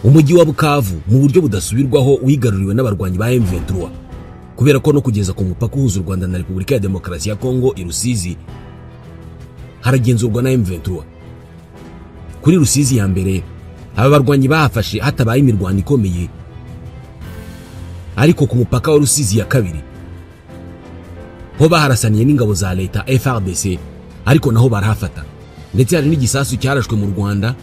Umujyi wa Bukavu mu buryo budasubirwaho wigaruriwe n'abarwanyi ba M23, kubera ko no kugeza ku mupaka uhuza u Rwanda na Repubulika ya Demokarasi ya Kongo i Rusizi haragenzurwa na M23. Kuri Rusizi ya mbere aba barwanyi bahafashe hatabaye imirwano ikomeye, ariko ku mupaka wa Rusizi ya kabiri ho baharasaniye n'ingabo za leta FARDC, ariko naho barahafata. Ndetse hari n'igisasu cyarashwe mu Rwanda,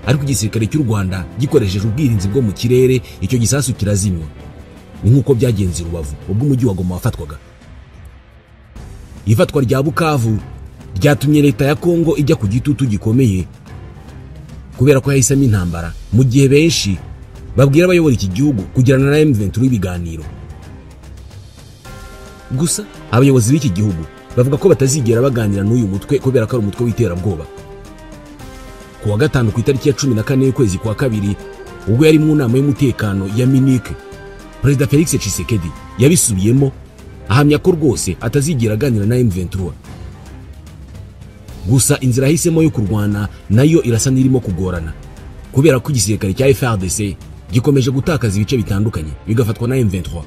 ariko igisirikare cy'u Rwanda gikoresheje ubwirinzi bwo mu kirere icyo gisasu kirazimwa. Ni nkuko byagenze Rubavu ubwo umujyi wa Goma wafatwaga. Ifatwa rya Bukavu ryatumye leta ya Kongo ijya ku gitutu gikomeye, kubera ko yahisemo intambara, mu gihe benshi babwira abayobora iki gihugu kugirana na M23 ibiganiro. Gusa abayobozi b'iki gihugu bavuga ko batazigera baganira n'uyu mutwe kubera ko ari umutwe w'iterabwoba. Ku wa gatanu ku itariki ya 14 y'ukwezi kwa kabiri, ubwo yari mu nama y'umutekano ya MINUC, Perezida Felix Tshisekedi yabisubiyemo ahamya ko rwose atazigera aganira na M23. Gusa inzira yahisemo yo kurwana nayo irasa n'irimo kugorana, kubera ko igisirikare cya FARDC gikomeje gutakaza ibice bitandukanye bigafatwa na M23.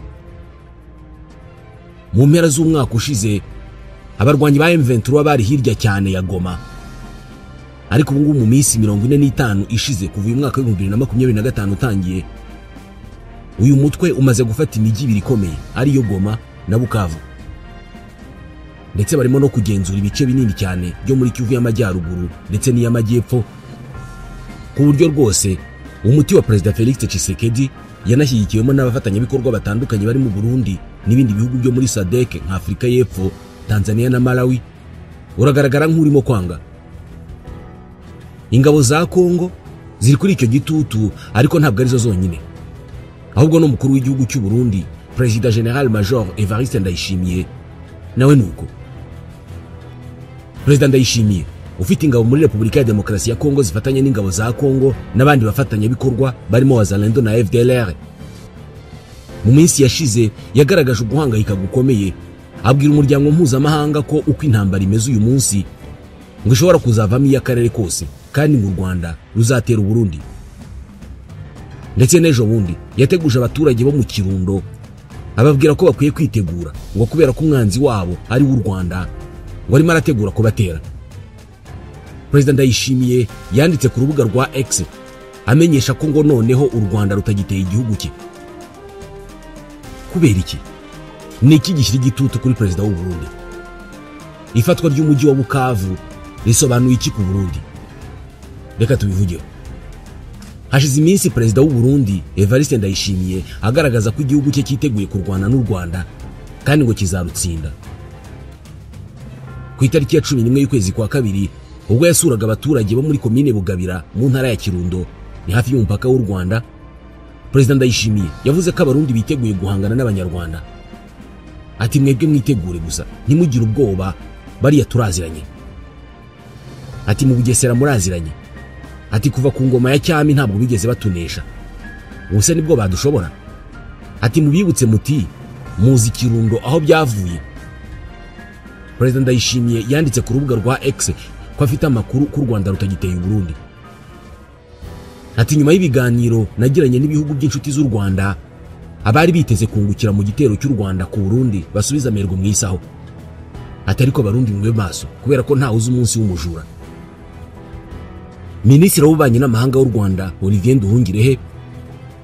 Mu mpera z'umwaka ushize abarwanyi ba M23 bari hirya cyane ya Goma, ariko ubu ngubu mu minsi 45 ishize kuva uyu mwaka wa 2025 utangiye, uyu mutwe umaze gufata imijyi ibiri ikomeye ariyo Goma na Bukavu, ndetse barimo no kugenzura ibice binini cyane byo muri Kivu y'Amajyaruguru ndetse n'iy'Amajyepfo, ku buryo rwose umuti wa Perezida Felix Tshisekedi yanashyigikiwemo n'abafatanyabikorwa batandukanye bari mu Burundi n'ibindi bihugu byo muri SADC nka Afurika y'Epfo, Tanzania na Malawi, uragaragara nk'urimo kwanga. Ingabo za Kongo ziri kuri icyo gitutu, ariko ntabwo arizo zonyine, ahubwo n'umukuru w'igihugu cy'u Burundi Perezida General Major Evariste Ndayishimiye nawe nuko. Perezida Ndayishimiye ufite ingabo muri Repubulika ya Demokarasi ya Kongo zifatanya n'ingabo za Kongo n'abandi bafatanyabikorwa barimo Wazalendo na FDLR, mu minsi yashize yagaragaje uguhangayika gukomeye, abwira umuryango mpuzamahanga ko uko intambara imeze uyu munsi ngo ishobora kuzavamo iy'akarere kose, kandi mu Rwanda ruzatera Burundi. Ndetse n'ejo bundi yateguje abaturage bo mu Kirundo ababwira ko bakwiye kwitegura, ngo kubera ko umwanzi wabo ari w'u Rwanda ngo arimo arategura kubatera. Perezida Ndayishimiye yanditse ku rubuga rwa X amenyesha ko ngo noneho u Rwanda rutagiteye igihugu cye. Kubera iki? Ni iki gishyira igitutu kuri Perezida w'u Burundi? Ifatwa ry'umujyi wa Bukavu risobanuye iki ku Burundi? Reka tubivugeho. Hashize iminsi Perezida w'u Burundi Evariste Ndayishimiye agaragaza ko igihugu cye cyiteguye kurwana n'u Rwanda kandi ngo kizarutsinda. Ku itariki ya 11 y'ukwezi kwa kabiri, ubwo yasuraga abaturage bo muri komine Bugabira mu ntara ya Kirundo, ni hafi y'umupaka w'u Rwanda, Perezida Ndayishimiye yavuze ko abarundi biteguye guhangana n'abanyarwanda. Ati mwebwe mwitegure gusa, ntimugire ubwoba, bariya turaziranye. Ati mu Bugesera muraziranye. Ati kuva ku ngoma ya cyami ntabwo bigeze batunesha, ubuse nibwo badushobora. Ati mubibutse muti muzi Kirundo aho byavuye. Perezida Ndayishimiye yanditse ku rubuga rwa X ko afite amakuru ku Rwanda rutagiteye Burundi. Ati nyuma y'ibiganiro nagiranye n'ibihugu by'inshuti z'u Rwanda, abari biteze kungukira mu gitero cy'u Rwanda ku Burundi basubiza amerwe mu isaho. Ati ariko Barundi mwe maso, kubera ko nta uzi umunsi w'umujura. Minisitiri w'Ububanyi n'Amahanga w'u Rwanda Olivier Nduhungirehe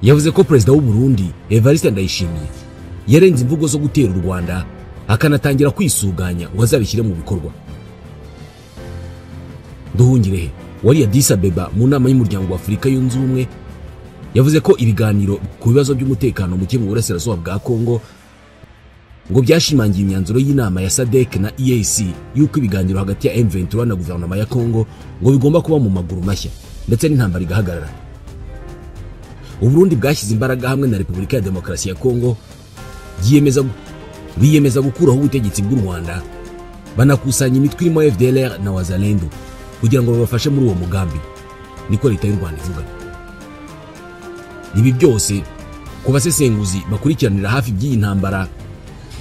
yavuze ko Perezida w'u Burundi Evariste Ndayishimiye yarenze imvugo zo gutera u Rwanda akanatangira kwisuganya ngo azabishyire mu bikorwa. Nduhungirehe wari Addis Abeba mu nama y'umuryango wa Afurika yunze ubumwe yavuze ko ibiganiro ku bibazo by'umutekano muke mu burasirazuba bwa Kongo ngo byashimangiye imyanzuro y'inama ya SADC na EAC y'uko ibiganiro hagati ya M23 na guverinoma ya Kongo ngo bigomba kuba mu maguru mashya ndetse n'intambara igahagarara. Uburundi bwashyize imbaraga hamwe na Repubulika ya Demokarasi ya Kongo biyemeza gukuraho ubutegetsi bw'u Rwanda, banakusanya imitwe irimo FDLR na Wazalendo kugira ngo babafashe muri uwo mugambi, niko leta y'u Rwanda ivuga. Ibi byose ku basesenguzi bakurikiranira hafi by'iyi ntambara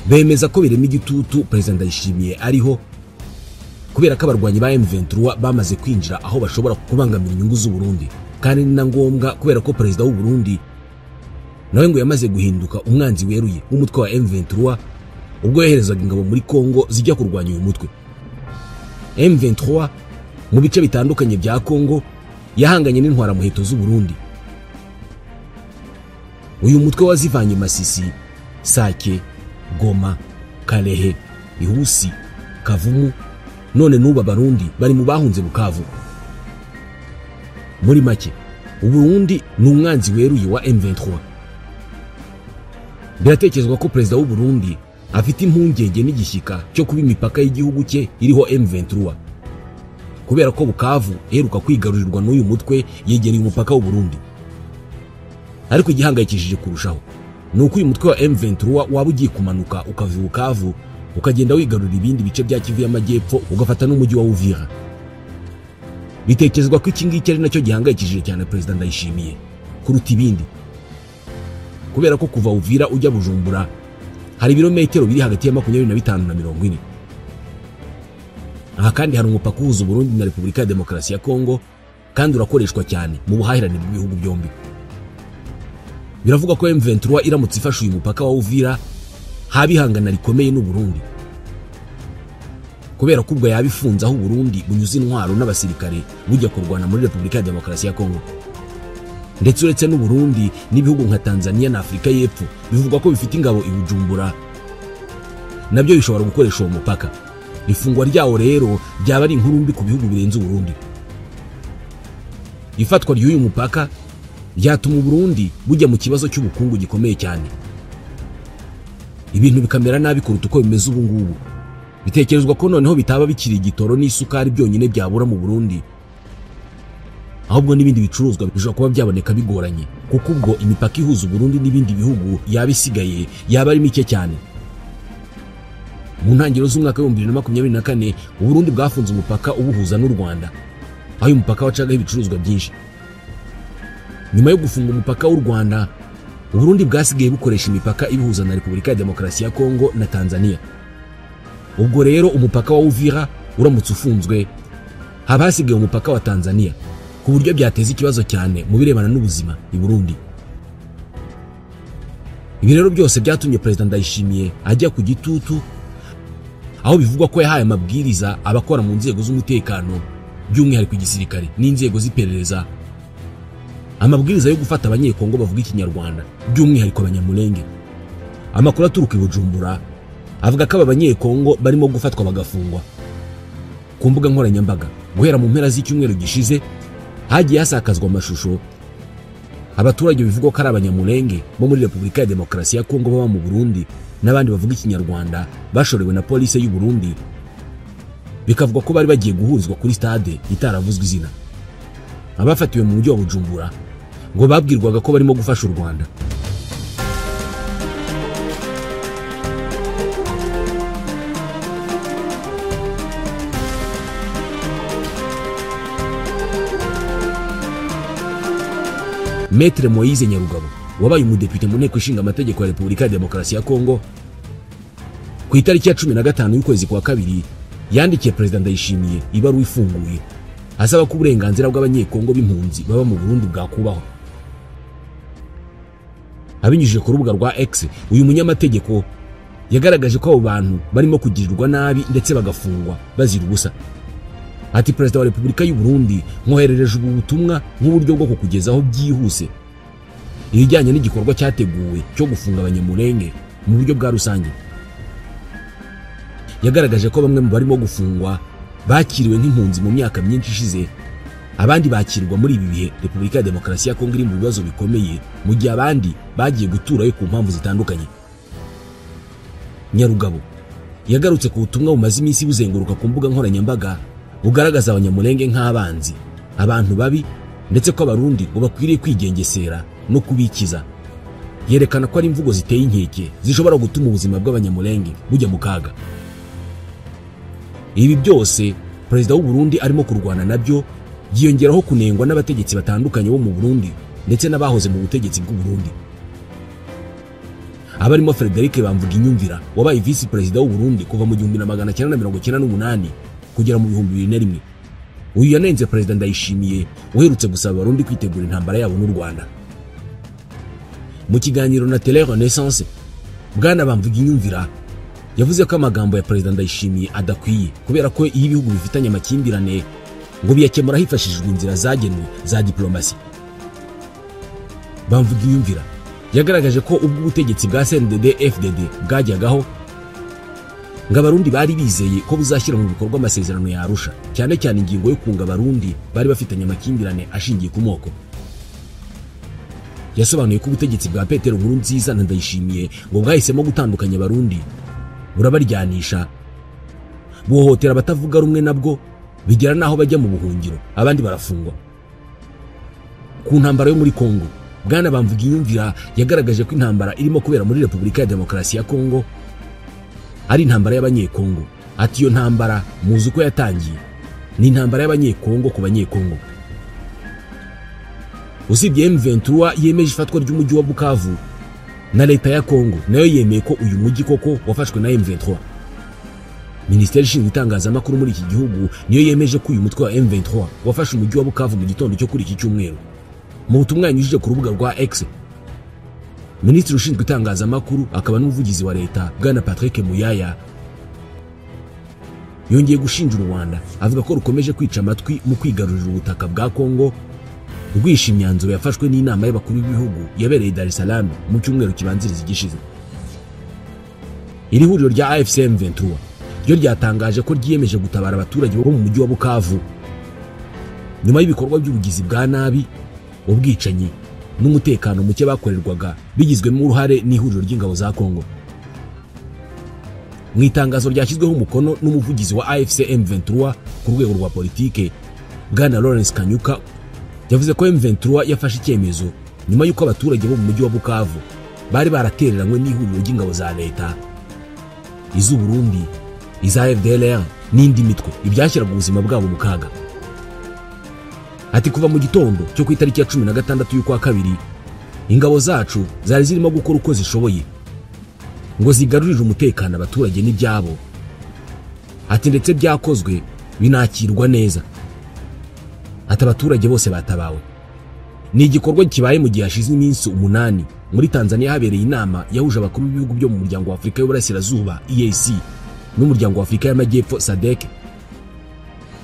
bemeza ko birema igitutu Perezida Ndayishimiye ariho, kubera ko abarwanyi ba M23 bamaze kwinjira aho bashobora kubangamira inyungu z'u Burundi Kandi ni na ngombwa kubera ko perezida w'u Burundi nawe ngo yamaze guhinduka umwanzi weruye w'umutwe wa M23 ubwo yoherezaga ingabo muri Kongo zijya kurwanya uyu mutwe. M23 mu bice bitandukanye bya Kongo yahanganye n'intwara muheto z'u Burundi. Uyu mutwe wazivanye Masisi, Sake, Goma, Kalehe, Ihusi, Kavumu, none n'ubu Abarundi bari mu bahunze Bukavu. Muri make, Uburundi ni umwanzi weruye wa M23. Biratekerezwa ko perezida w'u Burundi afite impungenge n'igishyika cyo kuba imipaka y'igihugu cye iriho M23, kubera ko Bukavu iheruka kwigarurirwa n'uyu mutwe yegereye umupaka w'u Burundi. Ariko igihangayikishije kurushaho ni uko uyu mutwe wa M23 waba ugiye kumanuka ukava i Bukavu ukagenda wigarurira ibindi bice bya Kivu y'Amajyepfo, ugafata n'umujyi wa Uvira. Bitekerezwa ko iki ngiki ari nacyo gihangayikishije cyane perezida Ndayishimiye kuruta ibindi, kubera ko kuva Uvira ujya Bujumbura hari ibirometero biri hagati ya 25 na 40. Aha kandi hari umupaka uhuza Burundi na Repubulika ya Demokarasi ya Kongo, kandi urakoreshwa cyane mu buhahirane bw'ibihugu byombi. Biravuga ko M23 iramutse ifashe uyu mupaka wa Uvira haba ihangana rikomeye n'u Burundi, kubera ko ubwo yabifunze aho Burundi bunyuze intwaro n'abasirikare bujya kurwana muri Repubulika ya Demokarasi ya Kongo. Ndetse uretse n'u Burundi n'ibihugu nka Tanzania na Afurika y'Epfo bivugwa ko bifite ingabo i Bujumbura, nabyo bishobora gukoresha uwo mupaka. Ifungwa ryawo rero ryaba ari inkuru mbi ku bihugu birenze Burundi. Ifatwa ry'uyu mupaka ryatuma Burundi bujya mu kibazo cy'ubukungu gikomeye cyane, ibintu bikamera nabi kuruta uko bimeze ubu ngubu. Bitekerezwa ko noneho bitaba bikiri igitoro n'isukari byonyine byabura mu Burundi, ahubwo n'ibindi bicuruzwa bishobora kuba byaboneka bigoranye, kuko ubwo imipaka ihuza Burundi n'ibindi bihugu yaba isigaye yaba ari mike cyane. Mu ntangiriro z'umwaka wa 2024 Burundi bwafunze umupaka ubuhuza n'u Rwanda, aho uyu mupaka wacagaho ibicuruzwa byinshi. Nyuma yo gufunga umupaka w'u Rwanda, Burundi bwasigaye bukoresha imipaka ibuhuza na Repubulika ya Demokarasi ya Kongo na Tanzania. Ubwo rero umupaka wa Uvira uramutse ufunzwe, haba hasigaye umupaka wa Tanzania, ku buryo byateza ikibazo cyane mu birebana n'ubuzima i Burundi. Ibi rero byose byatumye Perezida Ndayishimiye ajya ku gitutu, aho bivugwa ko yahaye amabwiriza abakora mu nzego z'umutekano by'umwihariko igisirikare n'inzego z'iperereza, amabwiriza yo gufata abanyekongo bavuga ikinyarwanda by'umwihariko abanyamulenge. Amakuru aturuka i Bujumbura avuga ko aba banyekongo barimo gufatwa bagafungwa. Ku mbuga nkoranyambaga guhera mu mpera z'icyumweru gishize hagiye hasakazwa amashusho abaturage bivugwa ko ari abanyamulenge bo muri Repubulika ya Demokarasi ya Kongo baba mu Burundi n'abandi bavuga ikinyarwanda bashorewe na polisi y'u Burundi, bikavugwa ko bari bagiye guhurizwa kuri stade itaravuzwe izina. Abafatiwe mu mujyi wa Bujumbura ngo babwirwaga ko barimo gufasha u Rwanda. Maître Moïse Nyarugabo wabaye umudepite mu nteko ishinga amategeko ya Repubulika ya Demokarasi ya Kongo, ku itariki ya 15 y'ukwezi kwa kabiri yandikiye Perezida Ndayishimiye ibaruwa ifunguye asaba ko uburenganzira bw'abanyekongo b'impunzi baba mu Burundi bwakubaho. Abinyujije ku rubuga rwa X, uyu munyamategeko yagaragaje ko abo bantu barimo kugirirwa nabi ndetse bagafungwa bazira ubusa. Ati Perezida wa Repubulika y'u Burundi, nkoherereje ubu butumwa nk'uburyo bwo kukugezaho byihuse ibijyanye n'igikorwa cyateguwe cyo gufunga abanyamulenge mu buryo bwa rusange. Yagaragaje ko bamwe mu barimo gufungwa bakiriwe nk'impunzi mu myaka myinshi ishize, abandi bakirwa muri ibi bihe Repubulika ya Demokarasi ya Kongo iri mu bibazo bikomeye, mu gihe abandi bagiye guturayo ku mpamvu zitandukanye. Nyarugabo yagarutse ku butumwa bumaze iminsi buzenguruka ku mbuga nkoranyambaga bugaragaza abanyamulenge nk'abanzi, abantu babi, ndetse ko abarundi ngo bakwiriye kwigengesera no kubikiza. Yerekana ko ari imvugo ziteye inkeke zishobora gutuma ubuzima bw'abanyamulenge bujya mu kaga. Ibi byose Perezida w'u Burundi arimo kurwana nabyo, byiyongeraho kunengwa n'abategetsi batandukanye bo mu Burundi ndetse n'abahoze mu butegetsi bw'u Burundi. Abarimo Frederic Bamvuginyumvira wabaye vice perezida w'u Burundi kuva mu 1998 kugera mu 2001. Uyu yanenze Perezida Ndayishimiye uherutse gusaba Abarundi kwitegura intambara yabo n'u Rwanda. Mu kiganiro na Tele Renaissance, Bwana Bamvuginyumvira yavuze ko amagambo ya Perezida Ndayishimiye adakwiye kubera ko iyo ibihugu bifitanye amakimbirane ngo biyakemura hifashishijwe inzira zagenwe za diplomasi. Bamvuginyumvira yagaragaje ko ubwo ubutegetsi bwa CNDD FDD bwajyagaho ngo Abarundi bari bizeye ko buzashyira mu bikorwa amasezerano ya Arusha, cyane cyane ingingo yo kunga Abarundi bari bafitanye amakimbirane ashingiye ku moko. Yasobanuye ko ubutegetsi bwa Petero Nkurunziza na Ndayishimiye ngo bwahisemo gutandukanya Abarundi, burabaryanisha, buhohotera abatavuga rumwe nabwo, bigera naho bajya mu buhungiro, abandi barafungwa. Ku ntambara yo muri Kongo, Bwana Bamvuginyumvira yagaragaje ko intambara irimo kubera muri Repubulika ya Demokarasi ya Kongo ari intambara y'Abanyekongo. Ati iyo ntambara muzi uko yatangiye, ni intambara y'Abanyekongo ku Banyekongo. Usibye M23 yemeje ifatwa ry'umujyi wa Bukavu, na leta ya Kongo nayo yemeye ko uyu mujyi koko wafashwe na M23. Minisiteri ishinzwe itangazamakuru muri iki gihugu niyo yemeje ko uyu mutwe wa M23 wafashe umujyi wa Bukavu mu gitondo cyo kuri iki cyumweru. Mu butumwa yanyujije ku rubuga rwa X, Minisitiri ushinzwe itangazamakuru akaba n'umuvugizi wa leta Bwana Patrick Muyaya yongeye gushinja u Rwanda, avuga ko rukomeje kwica amatwi mu kwigarurira ubutaka bwa Kongo, rwisha imyanzuro yafashwe n'inama y'abakuru b'ibihugu yabereye Dar es Salaam mu cyumweru kibanziriza igishize. Iri huriro rya AFC M23 ryo ryatangaje ko ryiyemeje gutabara abaturage bo mu mujyi wa Bukavu nyuma y'ibikorwa by'ubugizi bwa nabi, ubwicanyi n'umutekano muke bakorerwaga bigizwemo uruhare n'ihuriro ry'ingabo za Kongo. Mu itangazo ryashyizweho umukono n'umuvugizi wa AFC M23 ku rwego rwa politike, Bwana Lawrence Kanyuka, yavuze ko M23 yafashe icyemezo nyuma y'uko abaturage bo mu mujyi wa Bukavu bari baratereranywe n'ihuriro ry'ingabo za leta, iz'u Burundi, iza FDLR n'indi mitwe, ibyashyiraga ubuzima bwabo mu kaga. Ati kuva mu gitondo cyo ku itariki ya 16 y'ukwa kabiri, ingabo zacu zari zirimo gukora uko zishoboye ngo zigarurire umutekano abaturage n'ibyabo. Ati ndetse byakozwe binakirwa neza. Ati abaturage bose batabawe. Ni igikorwa kibaye mu gihe hashize iminsi 8 muri Tanzania habereye inama yahuje abakuru b'ibihugu byo mu muryango wa Afrika y'Uburasirazuba EAC n'umuryango wa Afrika y'Amajyepfo SADC,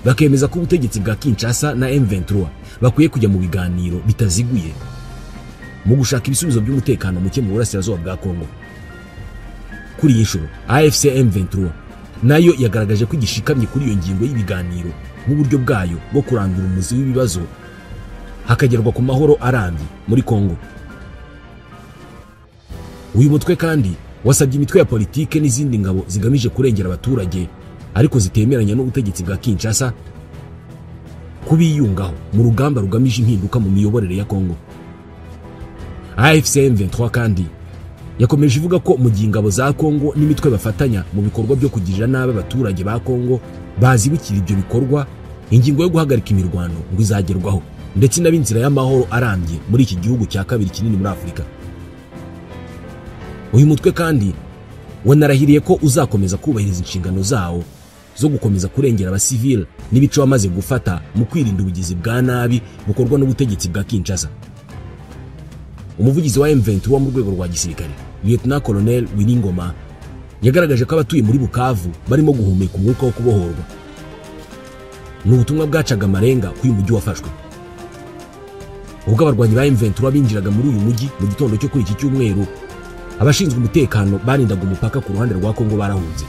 bakemeza ko ubutegetsi bwa Kinshasa na M23 bakwiye kujya mu biganiro bitaziguye mu gushaka ibisubizo by'umutekano muke mu burasirazuba bwa Kongo. Kuri iyi nshuro AFC M23 nayo yagaragaje ko igishikamye kuri iyo ngingo y'ibiganiro nk'uburyo bwayo bwo kurandura umuzi w'ibibazo hakagerwa ku mahoro arambye muri Kongo. Uyu mutwe kandi wasabye imitwe ya politike n'izindi ngabo zigamije kurengera abaturage ariko zitemeranya n'ubutegetsi bwa Kinshasa kubiyungaho mu rugamba rugamije impinduka mu miyoborere ya Kongo. AFC M23 kandi yakomeje ivuga ko mu gihe ingabo za Kongo n'imitwe bafatanya mu bikorwa byo kugirira nabi abaturage ba Kongo bazibukira ibyo bikorwa, ingingo yo guhagarika imirwano ngo izagerwaho ndetse n'abinzira y'amahoro arambye muri iki gihugu cya kabiri kinini muri Afurika. Uyu mutwe kandi wanarahiriye ko uzakomeza kubahiriza inshingano zawo zo gukomeza kurengera abasivile n'ibice wamaze gufata mu kwirinda ubugizi bwa nabi bukorwa n'ubutegetsi bwa Kinshasa. Umuvugizi wa M23 mu rwego rwa gisirikare, Lieutenant Colonel Winingoma, yagaragaje ko abatuye muri Bukavu barimo guhumeka umwuka wo kubohorwa. Ni ubutumwa bwacaga amarenga ko uyu mujyi wafashwe. Ubwo abarwanyi ba M23 binjiraga muri uyu mujyi mu gitondo cyo kuri iki cyumweru, abashinzwe umutekano barindaga umupaka ku ruhande rwa Kongo barahunze.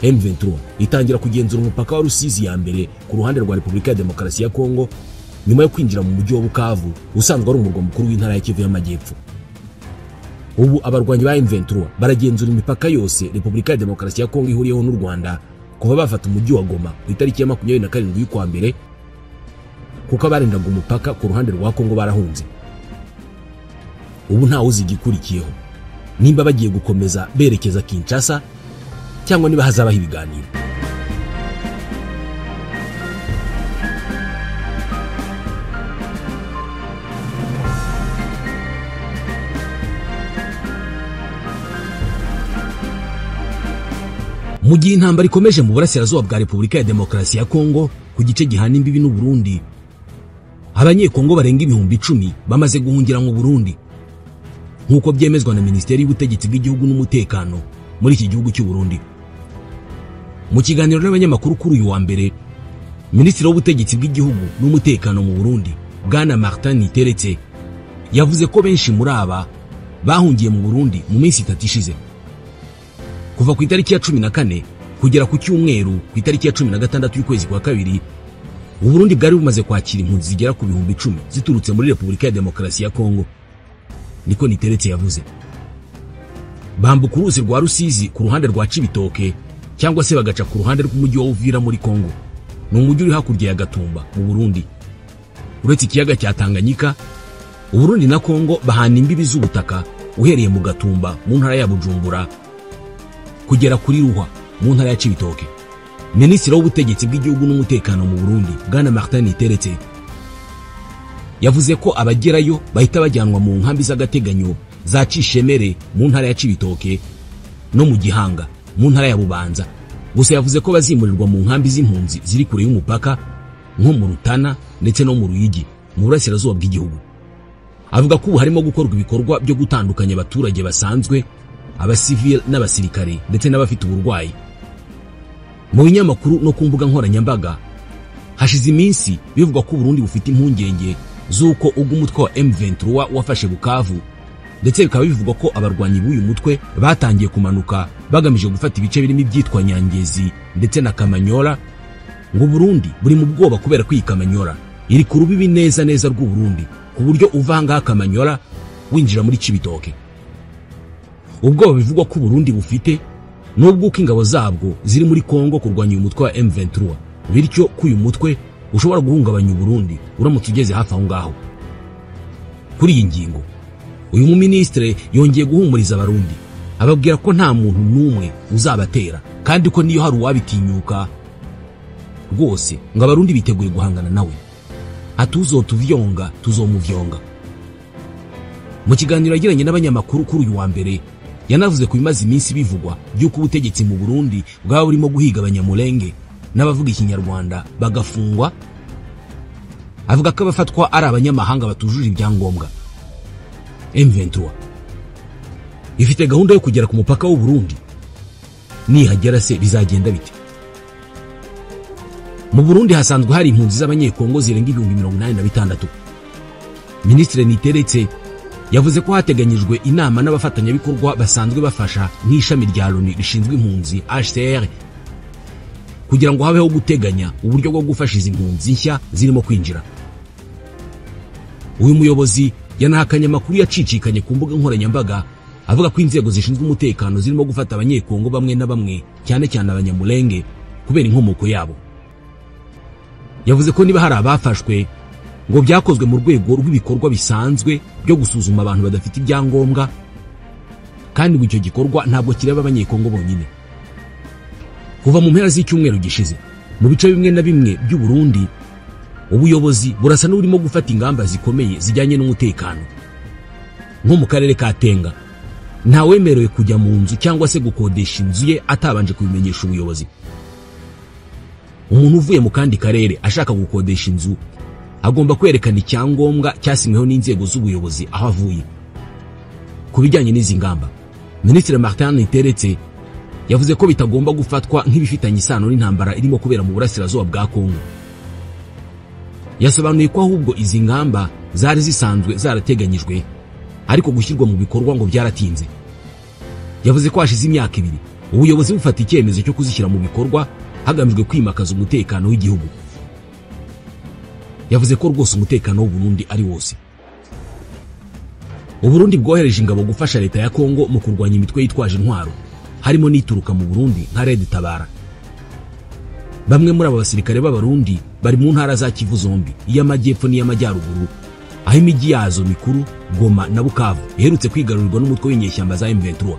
M23 itangira kugenzura umupaka wa Rusizi ya mbere ku ruhande rwa Repubulika ya Demokarasi ya Kongo nyuma yo kwinjira mu mujyi wa Bukavu usanzwe ari umurwa mukuru w'intara ya Kivu y'Amajyepfo. Ubu abarwanyi ba M23 baragenzura imipaka yose Repubulika ya Demokarasi ya Kongo ihuriyeho n'u Rwanda kuva bafata umujyi wa Goma ku itariki ya 27 y'ukwa mbere, kuko abarindaga umupaka ku ruhande rwa Kongo barahunze. Ubu ntawe uzi igikurikiyeho, nimba bagiye gukomeza berekeza Kinshasa cyangwa niba hazabaho ibiganiro. Mu gihe intambara ikomeje mu burasirazuba bwa Repubulika ya Demokarasi ya Kongo, ku gice gihana imbibi n'u Burundi, abanyekongo barenga 10,000 bamaze guhungira mu Burundi, nk'uko byemezwa na Minisiteri y'Ubutegetsi bw'Igihugu n'Umutekano muri iki gihugu cy'u Burundi. Mu kiganiro n'abanyamakuru kuri uyu wa mbere, Minisitiri w'Ubutegetsi bw'Igihugu n'Umutekano mu Burundi, Bwana Martin Niteretse, yavuze ko benshi muri aba bahungiye mu Burundi mu minsi 3 ishize, kuva ku itariki ya 14 kugera ku cyumweru ku itariki ya 16 y'ukwezi kwa kabiri. Uburundi bwari bumaze kwakira impunzi zigera ku 10,000 ziturutse muri Repubulika ya Demokarasi ya Kongo, niko Niteretse yavuze. Bambuka uruzi rwa Rusizi ku ruhande rwa Cibitoke cyangwa se bagaca ku ruhande rw'umujyi wa Uvira muri Kongo. Ni umujyi uri hakurya ya Gatumba mu Burundi. Uretse ikiyaga cya Tanganyika, Uburundi na Kongo bahana imbibi z'ubutaka uhereye mu Gatumba mu ntara ya Bujumbura kugera kuri Ruhwa mu ntara ya Cibitoke. Minisitiri w'Ubutegetsi bw'Igihugu n'Umutekano mu Burundi, Bwana Martin Niteretse, yavuze ko abagerayo bahita bajyanwa mu nkambi z'agateganyo za Cishemere mu ntara ya Cibitoke no mu Gihanga mu ntara ya Bubanza. Gusa yavuze ko bazimurirwa mu nkambi z'impunzi ziri kure y'umupaka nko mu Rutana ndetse no mu Ruyigi mu burasirazuba bw'igihugu. Avuga ko ubu harimo gukorwa ibikorwa byo gutandukanya abaturage basanzwe, abasivile n'abasirikare ndetse n'abafite uburwayi. Mu binyamakuru no ku mbuga nkoranyambaga hashize iminsi bivugwa ko Burundi bufite impungenge z'uko ubwo umutwe wa M23 wafashe Bukavu, ndetse bikaba bivugwa ko abarwanyi b'uyu mutwe batangiye kumanuka bagamije gufata ibice birimo ibyitwa Nyangezi ndetse na Kamanyola. Ngo Burundi buri mu bwoba kubera ko iyi Kamanyola iri ku rubibi neza neza rw'u Burundi, ku buryo uva ahangaha Kamanyola winjira muri Cibitoke. Ubwoba bivugwa ko Burundi bufite nubwo uko ingabo zabwo ziri muri Kongo kurwanya uyu mutwe wa M23, bityo ko uyu mutwe ushobora guhungabanya Burundi uramutse ugeze hafi aho ngaho. Kuri iyi ngingo, uyu muministre yongeye guhumuriza abarundi, ababwira ko nta muntu n'umwe uzabatera, kandi ko niyo hari uwabitinyuka rwose ngo abarundi biteguye guhangana nawe, atuzotuvyonga tuzomuvyonga. Mu kiganiro yagiranye n'abanyamakuru kuri uyu wa mbere, yanavuze ku bimaze iminsi bivugwa by'uko ubutegetsi mu Burundi bwaba burimo guhiga abanyamulenge n'abavuga ikinyarwanda bagafungwa. Avuga ko abafatwa ari abanyamahanga batujuje ibyangombwa. M23 ifite gahunda yo kugera ku mupaka w'u Burundi, nihagera se bizagenda bite? Mu Burundi hasanzwe hari impunzi z'abanyekongo zirenga 86,000. Minisitiri Niteretse yavuze ko hateganyijwe inama n'abafatanyabikorwa basanzwe bafasha nk'ishami rya Loni rishinzwe impunzi HCR, kugira ngo habeho guteganya uburyo bwo gufasha izi impunzi nshya zirimo kwinjira. Uyu muyobozi yanahakanye amakuru yacicikanye ku mbuga nkoranyambaga avuga ko inzego zishinzwe umutekano zirimo gufata abanyekongo bamwe na bamwe, cyane cyane abanyamulenge, kubera inkomoko yabo. Yavuze ko niba hari abafashwe ngo byakozwe mu rwego rw'ibikorwa bisanzwe byo gusuzuma abantu badafite ibyangombwa, kandi ngo icyo gikorwa ntabwo kireba abanyekongo bonyine. Kuva mu mpera z'icyumweru gishize, mu bice bimwe na bimwe by'u Burundi, ubuyobozi burasa n'urimo gufata ingamba zikomeye zijyanye n'umutekano. Nko mu karere ka Tenga, ntawemerewe kujya mu nzu cyangwa se gukodesha inzu ye atabanje kubimenyesha ubuyobozi. Umuntu uvuye mu kandi karere ashaka gukodesha inzu agomba kwerekana icyangombwa cyasinyweho n'inzego z'ubuyobozi aho avuye. Ku bijyanye n'izi ngamba, Minisitiri Martin Niteretse yavuze ko bitagomba gufatwa nk'ibifitanye isano n'intambara irimo kubera mu burasirazuba bwa Kongo. Yasobanuye ko ahubwo izi ngamba zari zisanzwe zarateganyijwe, ariko gushyirwa mu bikorwa ngo byaratinze. Yavuze ko hashize imyaka 2 ubuyobozi bufata icyemezo cyo kuzishyira mu bikorwa hagamijwe kwimakaza umutekano w'igihugu. Yavuze ko rwose umutekano w'u Burundi ari wose. U Burundi bwohereje ingabo gufasha leta ya Kongo mu kurwanya imitwe yitwaje intwaro, harimo n'ituruka mu Burundi nka Red Tabara. Bamwe muri abo basirikare b'abarundi bari mu ntara za Kivu zombi, iy'amajyepfo n'iy'amajyaruguru, aho imijyi yazo mikuru Goma na Bukavu iherutse kwigarurirwa n'umutwe w'inyeshyamba za M23.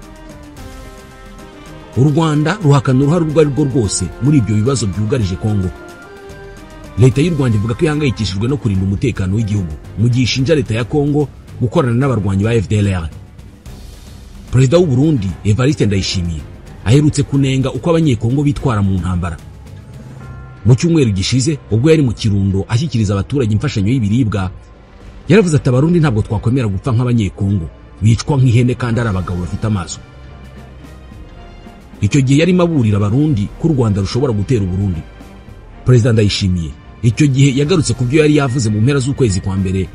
U Rwanda ruhakana uruhare urwo arirwo rwose muri ibyo bibazo byugarije Kongo. Leta y'u Rwanda ivuga ko ihangayikishijwe no kurinda umutekano w'igihugu, mu gihe ishinja leta ya Kongo gukorana n'abarwanyi ba FDLR. Perezida w'u Burundi Evariste Ndayishimiye aherutse kunenga uko abanyekongo bitwara mu ntambara. Mu cyumweru gishize ubwo yari mu Kirundo ashyikiriza abaturage imfashanyo y'ibiribwa, yaravuze ati abarundi ntabwo twakwemera gupfa nk'abanyekongo bicwa nk'ihene kandi ari abagabo bafite amaso. Icyo gihe yarimo aburira abarundi ko u Rwanda rushobora gutera Uburundi. Perezida Ndayishimiye icyo gihe yagarutse ku byo yari yavuze mu mpera z'ukwezi kwa mbere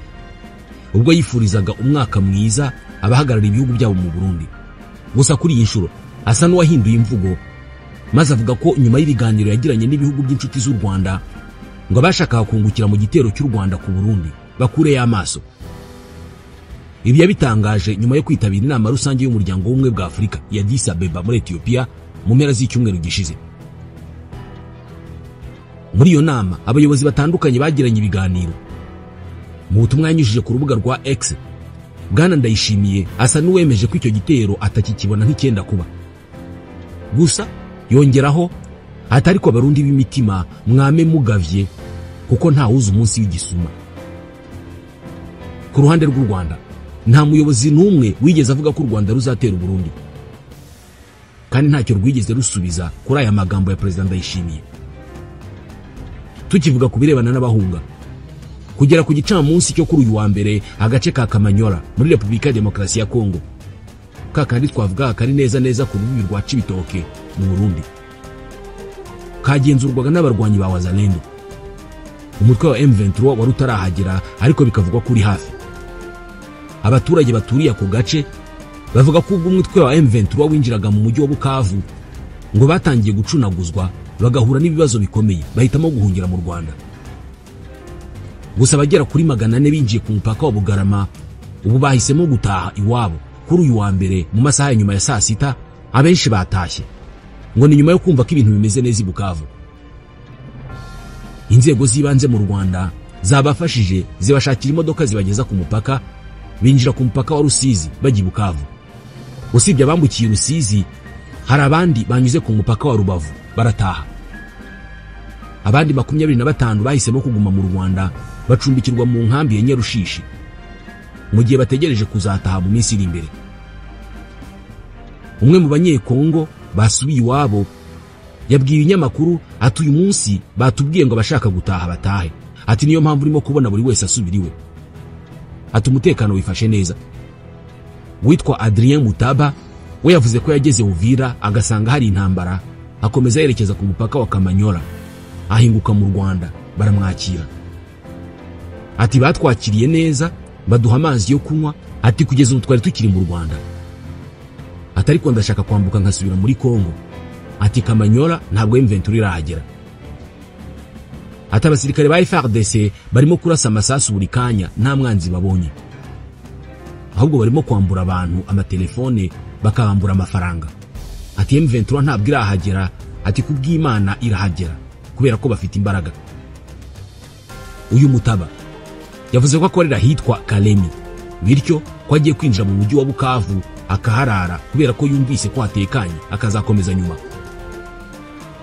ubwo yifurizaga umwaka mwiza abahagarariye ibihugu byabo mu Burundi. Gusa kuri iyi nshuro asa n'uwahinduye imvugo, maze avuga ko nyuma y'ibiganiro yagiranye n'ibihugu by'inshuti z'u Rwanda ngo abashakaga kungukira mu gitero cy'u Rwanda ku Burundi bakureyo amaso. Ibi yabitangaje nyuma yo kwitabira inama rusange y'umuryango w'ubumwe bwa Afurika ya Addis Abeba muri Ethiopia mu mpera z'icyumweru gishize. Muri iyo nama abayobozi batandukanye bagiranye ibiganiro. Mu butumwa yanyujije ku rubuga rwa X, Bwana Ndayishimiye asa n'uwemeje ko icyo gitero atakikibona nk'icyenda kuba. Gusa yongeraho ati ariko abarundi b'imitima mwame mugavye kuko nta wuzi umunsi w'igisuma. Ku ruhande rw'u Rwanda nta muyobozi n'umwe wigeze avuga ko u Rwanda ruzatera Uburundi, kandi ntacyo rwigeze rusubiza kuri aya magambo ya Perezida Ndayishimiye. Tukivuga ku birebana n'abahunga, kugera ku gicamunsi cyo kuri uyu wa mbere agace ka Kamanyola muri Repubulika ya Demokarasi ya Kongo, kakandi twavuga kari neza neza ku rubibi rwa Cibitoke mu Burundi, kagenzurwaga n'abarwanyi ba Wazalendo. Umutwe wa M23 wari utarahagera ariko bikavugwa kuri hafi. Abaturage baturiye ako gace bavuga ko ubwo umutwe wa M23 winjiraga mu mujyi wa Bukavu ngo batangiye gucunaguzwa bagahura n'ibibazo bikomeye, bahitamo guhungira mu Rwanda. Gusa abagera kuri 400 binjiye ku mupaka wa Bugarama ubu bahisemo gutaha iwabo kuri uyu wa mbere mu masaha ya nyuma ya saa sita. Abenshi batashye ngo ni nyuma yo kumva ko ibintu bimeze neza i Bukavu. Inzego z'ibanze mu Rwanda zabafashije zibashakira imodoka zibageza ku mupaka, binjira ku mupaka wa Rusizi bajya i Bukavu. Usibye abambukiye Rusizi, hari abandi banyuze ku mupaka wa Rubavu barataha. Abandi 25 bahisemo kuguma mu Rwanda bacumbikirwa mu nkambi ya Nyarushishi mu gihe bategereje kuzataha mu minsi iri imbere. Umwe mu banyekongo basubiye iwabo yabwiye ibinyamakuru ati uyu munsi batubwiye ngo abashaka gutaha batahe, ati niyo mpamvu urimo kubona buri wese asubira iwe, ati umutekano wifashe neza. Witwa Adrien Mutaba we yavuze ko yageze Uvira agasanga hari intambara, akomeza yerekeza ku mupaka wa Kamanyola ahinguka mu Rwanda baramwakira. Ati batwakiriye neza baduha amazi yo kunywa, ati kugeza ubu twari tukiri mu Rwanda, ati ariko ndashaka kwambuka nkasubira muri Kongo, ati Kamanyola ntabwo M23 irahagera. Ati abasirikare ba FARDC barimo kurasa amasasu buri kanya nta mwanzi babonye, ahubwo barimo kwambura abantu amatelefone bakabambura amafaranga. Ati M23 ntabwo irahagera, ati kubw'Imana irahagera kubera ko bafite imbaraga. Uyu Mutaba yavuze ko akorera hitwa Kalemi, bityo ko agiye kwinjira mu mujyi wa Bukavu akaharara kubera ko yumvise ko hatekanye akazakomeza nyuma.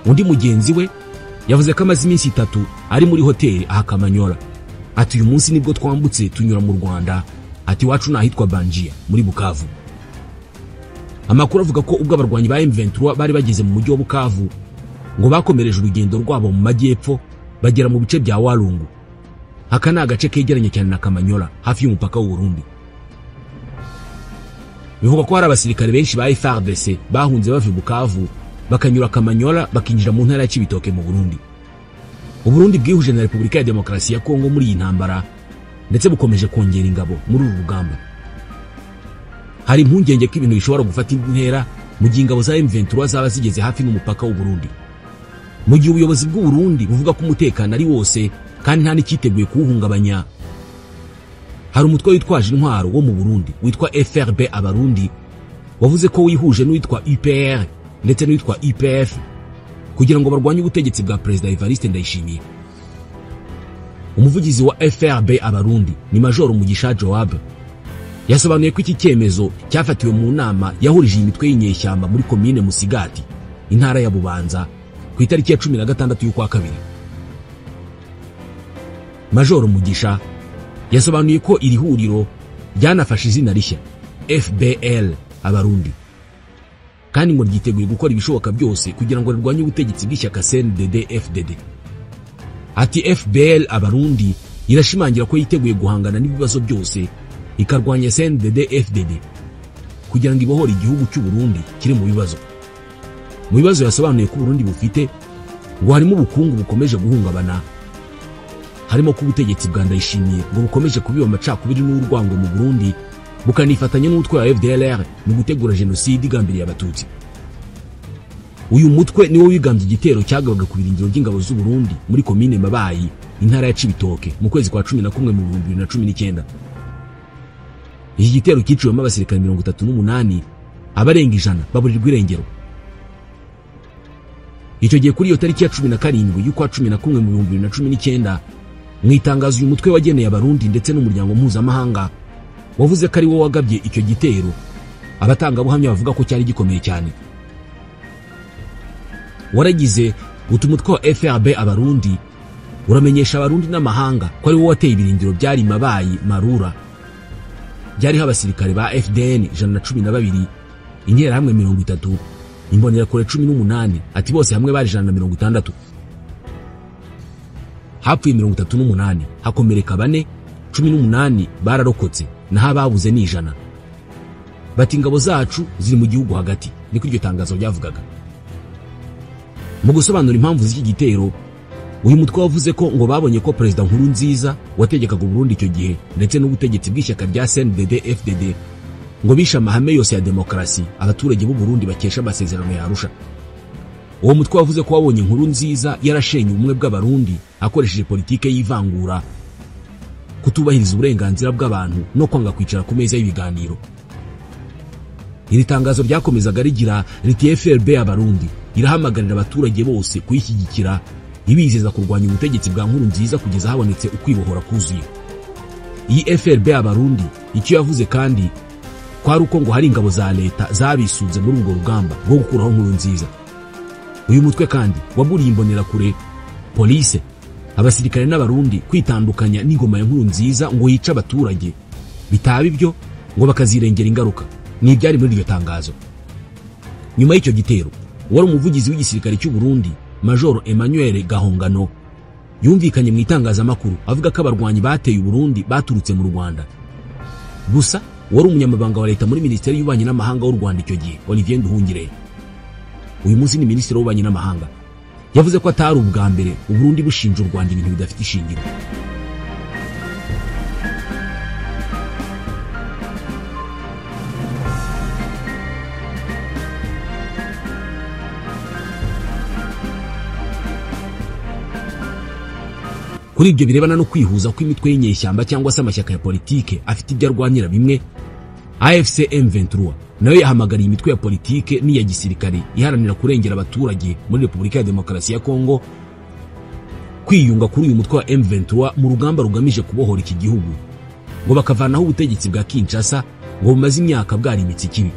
Undi mugenzi we yavuze ko amaze iminsi 3 ari muri hoteli aha Kamanyola, ati uyu munsi nibwo twambutse tunyura mu Rwanda, ati wacu nahitwa Banjia muri Bukavu. Amakuru avuga ko ubwo abarwanyi ba M23 bari bageze mu mujyi wa Bukavu ngo bakomereje urugendo rwabo mu majyepfo bagera mu bice bya Walungu. Aka ni agace kegeranye cyane na Kamanyola hafi y'umupaka w'u Burundi. Bivugwa ko hari abasirikare benshi ba FARDC bahunze bava Bukavu bakanyura Kamanyola bakinjira mu ntara ya Cibitoke mu Burundi. Uburundi bwihuje na Repubulika ya Demokarasi ya Kongo muri iyi ntambara ndetse bukomeje kongera ingabo muri uru rugamba. Hari impungenge ko ibintu bishobora gufata intera mu gihe ingabo za M23 zaba zigeze hafi n'umupaka w'u Burundi. Mu gihe ubuyobozi bw'u Burundi buvuga ko umutekano ari wose kandi nta n'ikiteguye kuwuhungabanya, hari umutwe witwaje intwaro wo mu Burundi witwa FRB Abarundi wavuze ko wihuje n'uwitwa UPR ndetse n'uwitwa UPF kugira ngo barwanye ubutegetsi bwa Perezida Evariste Ndayishimiye. Umuvugizi wa FRB Abarundi ni Major Mugisha Joab yasobanuye ko iki cyemezo cyafatiwe mu nama yahurije imitwe y'inyeshyamba muri komine Musigati, intara ya Bubanza, ku itariki ya 16 y'ukwa kabiri. Major Mugisha yasobanuye ko iri huriro ryanafashe izina rishya FBL Abarundi, kandi ngo ryiteguye gukora ibishoboka byose kugira ngo rirwanye ubutegetsi bw'ishyaka CNDD-FDD. Ati FBL Abarundi irashimangira ko yiteguye guhangana n'ibibazo byose, ikarwanya CNDD FDD kugira ngo ibohore igihugu cy'u Burundi kiri mu bibazo. Mu bibazo yasobanuye ko Burundi bufite ngo harimo ubukungu bukomeje guhungabana, harimo ko ubutegetsi bwa Ndayishimiye ngo bukomeje kubiba amacakubiri n'urwango mu Burundi, bukanifatanya n'umutwe wa FDLR mu gutegura jenoside igambiriye Abatutsi. Uyu mutwe niwo wigambye igitero cyagabaga ku birindiro by'ingabo z'u Burundi muri komine Mabayi, intara ya Cibitoke, mu kwezi kwa 11 mu 2019. Iki gitero cyiciwemo abasirikare 38, abarenga 100 baburirwa irengero. Icyo gihe kuri iyo tariki ya 17 y'ukwa 11 mu 2019, mu itangazo uyu mutwe wageneye Abarundi ndetse n'umuryango mpuzamahanga wavuze ko ari wo wagabye icyo gitero, abatangabuhamya bavuga ko cyari gikomeye cyane. Waragize uti umutwe wa FRB Abarundi uramenyesha Abarundi n'amahanga ko ari wo wateye ibirindiro byari Mabayi Marura, byariho abasirikare ba FDN 112, interahamwe 30, imbonerakure 18, ati bose hamwe bari 160. Hapfuye 38, hakomereka 4, 18 bararokotse, naho ababuze ni 100. Bati ingabo zacu ziri mu gihugu hagati, niko iryo tangazo ryavugaga. Mu gusobanura impamvu z'iki gitero, uyu mutwe wavuze ko ngo babonye ko Perezida Nkurunziza wategekaga Burundi icyo gihe ndetse n'ubutegetsi bw'ishyaka rya CNDD FDD ngo bishe amahame yose ya demokarasi abaturage b'u Burundi bakesha amasezerano ya Arusha. Uwo mutwe wavuze ko wabonye Nkurunziza yarashenye ubumwe bw'Abarundi akoresheje politike y'ivangura, kutubahiriza uburenganzira bw'abantu no kwanga kwicara ku meza y'ibiganiro. Iri tangazo ryakomezaga rigira riti FRB Abarundi irahamagarira abaturage bose kuyishyigikira, ibizeza kurwanya ubutegetsi bwa Nkurunziza kugeza habonetse ukwibohora kuzuye. Iyi FRB Abarundi icyo yavuze kandi kwari uko ngo hari ingabo za leta zabisunze muri urwo rugamba rwo gukuraho Nkurunziza. Uyu mutwe kandi waburiye imbonerakure, police, abasirikare n'Abarundi kwitandukanya n'ingoma ya Nkurunziza ngo yice abaturage, bitaba ibyo ngo bakazirengera ingaruka. Ni ibyari muri iryo tangazo. Nyuma y'icyo gitero, wari umuvugizi w'igisirikare cy'u Burundi Major Emmanuel Gahongano yumvikanye mu itangazamakuru avuga ko abarwanyi bateye Burundi baturutse mu Rwanda. Gusa wari umunyamabanga wa leta muri Minisiteri y'Ububanyi n'Amahanga w'u Rwanda icyo gihe, Olivier Nduhungirehe, uyu munsi ni Minisitiri w'Ububanyi n'Amahanga, yavuze ko atari ubwa mbere u Burundi bushinja u Rwanda ibintu bidafite ishingiro. Kuri ibyo birebana no kwihuza kw'imitwe y'inyeshyamba cyangwa se amashyaka ya politike afite ibyo arwanira bimwe, AFC M23 nayo yahamagariye imitwe ya politike n'iya gisirikare iharanira kurengera abaturage muri Repubulika ya Demokarasi ya Kongo kwiyunga kuri uyu mutwe wa M23 mu rugamba rugamije kubohora iki gihugu, ngo bakavanaho ubutegetsi bwa Kinshasa ngo bumaze imyaka bwarimitse ikibi.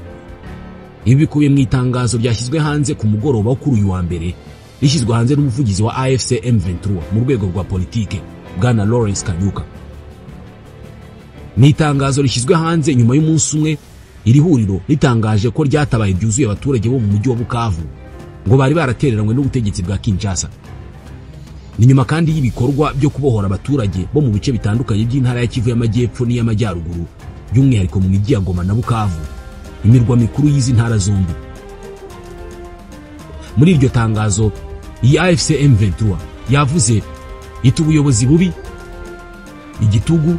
Ibi bikubiye mu itangazo ryashyizwe hanze ku mugoroba wo kuri uyu wa mbere, rishyizwe hanze n'umuvugizi wa AFC M23 mu rwego rwa politike Bwana Lawrence Kanyuka. Ni itangazo rishyizwe hanze nyuma y'umunsi umwe iri huriro ritangaje ko ryatabaye byuzuye abaturage bo mu mujyi wa Bukavu ngo bari baratereranywe n'ubutegetsi bwa Kinshasa. Ni nyuma kandi y'ibikorwa byo kubohora abaturage bo mu bice bitandukanye by'intara ya Kivu y'Amajyepfo n'iy'Amajyaruguru, by'umwihariko mu mijyi ya Goma na Bukavu, imirwa mikuru y'izi ntara zombi. Muri iryo tangazo iyi AFC M23 yavuze iti ubuyobozi bubi, igitugu,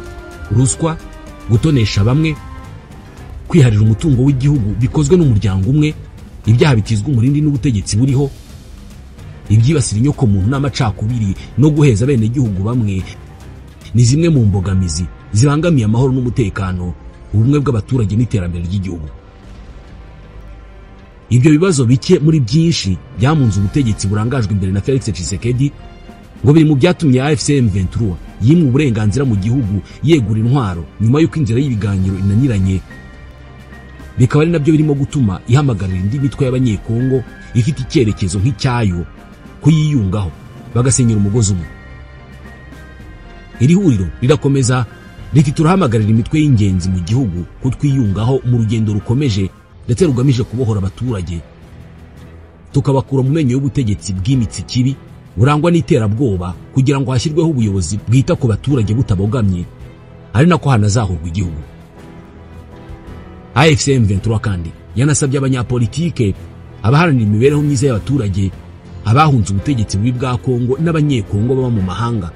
ruswa, gutonesha bamwe, kwiharira umutungo w'igihugu bikozwe n'umuryango umwe, ibyaha bitizwa umurindi n'ubutegetsi buriho, ibyibasira inyoko muntu n'amacakubiri no guheza bene igihugu bamwe, ni zimwe mu mbogamizi zibangamiye amahoro n'umutekano, ubumwe bw'abaturage n'iterambere ry'igihugu. Ibyo bibazo bike muri byinshi byamunze ubutegetsi burangajwe imbere na Felix Tshisekedi ngo biri mu byatumye AFC M23 yimwe uburenganzira mu gihugu yegura intwaro nyuma y'uko inzira y'ibiganiro inaniranye, bikaba ari nabyo birimo gutuma ihamagarira indi mitwe y'Abanyekongo ifite icyerekezo nk'icyayo kuyiyungaho bagasenyera umugozi umwe. Iri huriro rirakomeza riti turahamagarira imitwe y'ingenzi mu gihugu kutwiyungaho mu rugendo rukomeje ndetse rugamije kubohora abaturage, tukabakura mu menyo y'ubutegetsi bw'imitsi kibi burangwa n'iterabwoba kugira ngo hashyirweho ubuyobozi bwita ku baturage butabogamye, ari nako hanazahurwa igihugu. AFC M23 kandi yanasabye abanyapolitike, abaharanira imibereho myiza y'abaturage, abahunze ubutegetsi bubi bwa Kongo n'abanyekongo baba mu mahanga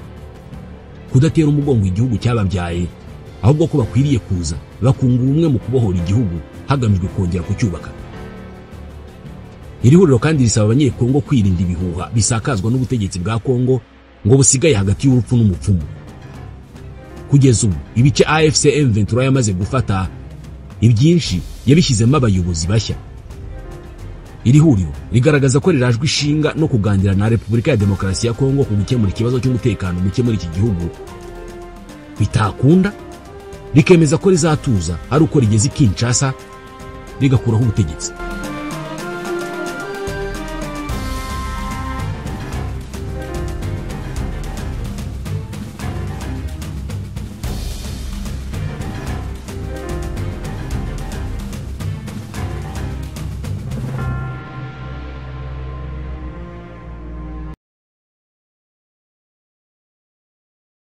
kudatera umugongo igihugu cyababyaye, ahubwo ko bakwiriye kuza bakunga ubumwe mu kubohora igihugu hagamijwe kongera kucyubaka. Iri huriro kandi risaba abanyekongo kwirinda ibihuha bisakazwa n'ubutegetsi bwa Kongo ngo busigaye hagati y'urupfu n'umupfumu. Kugeza ubu ibice AFC M23 yamaze gufata ibyinshi yabishyizemo abayobozi bashya. Iri huriro rigaragaza ko rirajwe ishinga no kuganira na Repubulika ya Demokarasi ya Kongo ku gukemura ikibazo cy'umutekano muke muri iki gihugu. Bitakunda rikemeza ko rizatuza ari uko rigeze i Kinshasa rigakuraho ubutegetsi.